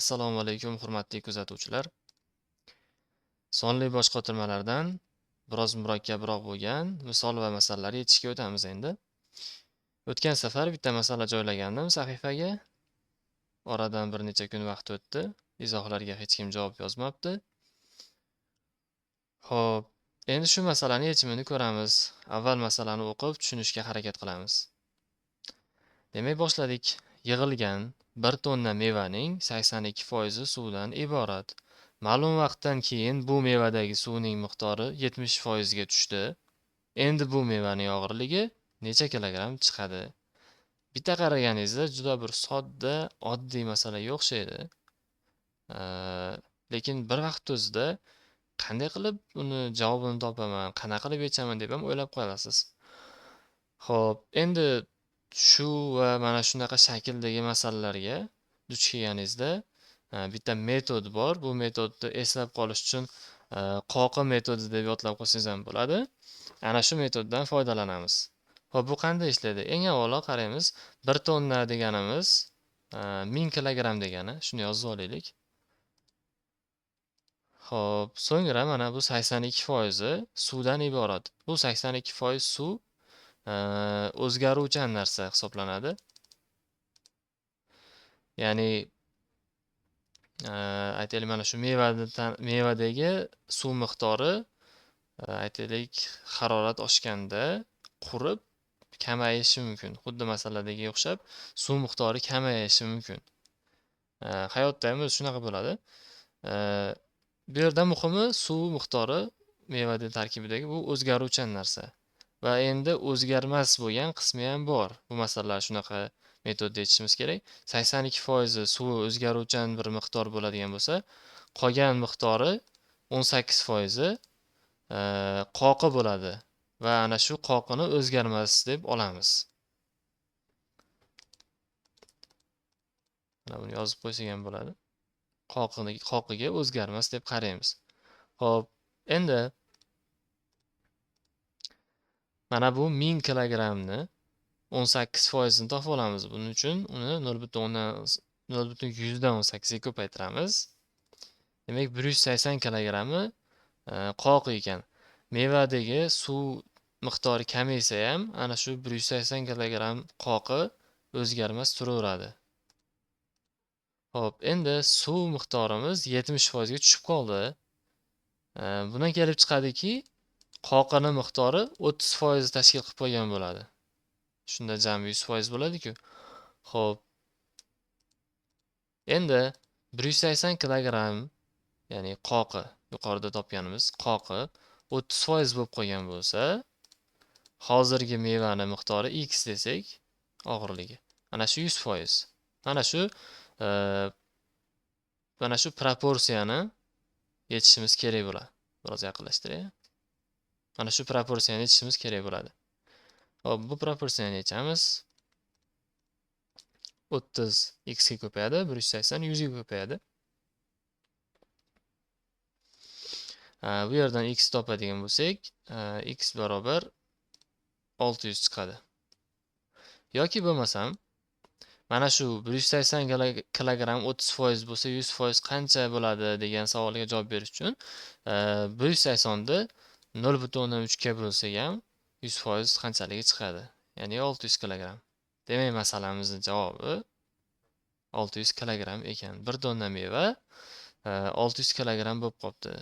Assalomu alaykum, hurmatli kuzatuvchilar. Sonli boshqotirmalardan biroz murakkabroq bo'lgan misol va masalalar yechishga o'tamiz endi. O'tgan safar bitta masala joylagandim sahifaga. Oradan bir necha kun vaqt o'tdi. Izohlarga hech kim javob yozmabdi. Xo'p, endi shu masalani yechimini ko'ramiz. Avval masalani o'qib tushunishga harakat qilamiz. Demak, boshladik. Yig'ilgan 1 tonna mevaning 82% suvdan iborat. Ma'lum vaqtdan keyin bu mevadagi suvning miqdori 70% ga tushdi. Endi bu mevaning og'irligi necha kilogramm chiqadi? Bitta qaraganingizda juda bir sodda, oddiy masalaga o'xshaydi. Lekin bir vaqt o'zida qanday qilib uni javobini topaman, qanaqa qilib yechaman deb ham o'ylab qolasiz. Xo'p, endi shu va mana shunaqa shakldagi masalalarga duch kelganingizda bitta metod bor. Bu metodni eslab qolish uchun qoqi metodi deb yodlab qo'ysangiz ham bo'ladi. Ana shu metoddan foydalanamiz. Xo'p, bu qanday ishlaydi? Eng avvalo qaraymiz, 1 tonna deganimiz 1000 kilogramm degani. Shuni yozib olaylik. Xo'p, so'ngra mana bu 82% suvdan iborat. Bu 82% suv o'zgaruvchan narsa hisoblanadi. Ya'ni aytaylik, mana shu mevadagi suv miqdori, aytaylik, harorat oshganda qurib kamayishi mumkin. Xuddi masaladagi o'xshab suv miqdori kamayishi mumkin. Hayotda ham o'zi shunaqa bo'ladi. Bu yerda muhimi suv miqdori mevada tarkibidagi bu o'zgaruvchan narsa. Va endi o'zgarmas bo'lgan qismi ham bor. Bu masalalar shunaqa metodda yechishimiz kerak. 82% suvi o'zgaruvchan bir miqdor bo'ladigan bo'lsa, qolgan miqdori 18% qoqi bo'ladi va ana shu qoqini o'zgarmas deb olamiz. Mana buni yozib qo'ysak ham bo'ladi. Qoqiga o'zgarmas deb qaraymiz. Xo'p, endi mana bu 1000 kilogrammni 18%ni topib olamiz. Buning uchun uni 0.18 ga ko'paytiramiz. Demak, 180 kilogrammi qoq ekan. Mevadagi suv miqdori kamaysa ham ana shu 180 kilogramm qoqi o'zgarmas turaveradi. Xo'p, endi suv miqdorimiz 70% ga tushib qoldi. Bundan kelib chiqadiki, qoqini miqdori 30% tashkil qilib qo'ygan bo'ladi. Shunda jami 100% bo'ladi-ku. Xo'p. Endi 180 kilogramm, ya'ni qoqi, yuqorida topganimiz qoqi 30% bo'lib qolgan bo'lsa, hozirgi mevani miqdori x desak, og'irligi ana shu 100%. Mana shu proporsiyani yechishimiz kerak bo'ladi. Biroz yaqinlashtiray. Mana shu proporsiyani yechishimiz kerak bo'ladi. Xo'p, bu proporsiyani yechamiz. 30 x ga ko'payadi, 180 100 ga ko'payadi. Bu yerdan x topadigan bo'lsak, x barobar 600 chiqadi. Yoki bo'lmasam, mana shu 180 kilogramm 30% bo'lsa 100% qancha bo'ladi degan savolga javob berish uchun 180 ni 0.3 ga bo'lsak ham 100% qanchaligi chiqadi? Ya'ni 600 kilogramm. Demak, masalamizning javobi 600 kilogramm ekan. 1 tonna meva 600 kilogramm bo'lib qopti.